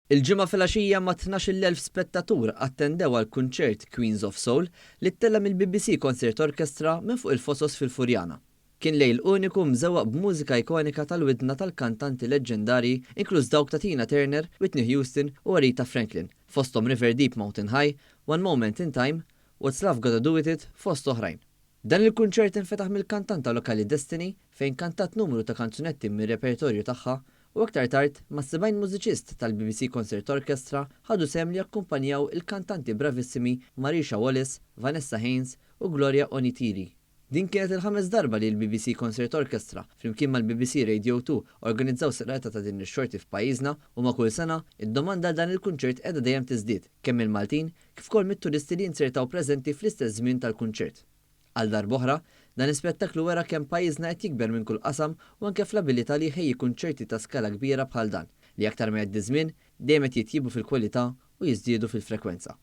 Il-Ġimgħa filgħaxija mat-12,000 spettatur attendew għall-kunċert Queens of Soul li ttella' mill-BBC Concert Orchestra minn fuq il-Fosos fil-Furjana. Kien lejl uniku mżewwaq b'mużika ikonika tal-widna tal-kantanti leġġendarji inkluż dawk ta' Tina Turner, Whitney Houston u Aretha Franklin, fosthom River Deep Mountain High, One Moment in Time, What's Love Gotta Do With It fost oħrajn. Dan il-kunċert infetaħ mill-kantanta lokali Destiny fejn kantat numru ta' kanzunetti mir-repertorju tagħha u aktar tard mas-70 mużiċist tal-BBC Concert Orchestra ħadu sehem li jakkumpanjaw il-kantanti bravissimi Marisha Wallace, Vanessa Haynes u Gloria Onitiri. Din kienet il-ħames darba li l-BBC Concert Orchestra flimkien mal-BBC Radio 2 organizzaw serata ta' din ix-xorti f'pajjiżna u ma' kull sena id-domanda għal dan il-kunċert qiegħda dejjem tiżdied kemm mill-Maltin kif ukoll mit-turisti li jinzertaw preżenti fl-istess żmien tal-kunċert. Għal darb'oħra, dan l-ispettaklu wera kemm pajjiżna qed jikber minn kull qasam u anke fl-abilità li jħejji kunċerti ta' skala kbira bħal dan, li aktar ma jgħaddi żmien, dejjem qed jitjiebu fil-kwalità u jiżdiedu fil-frekwenza.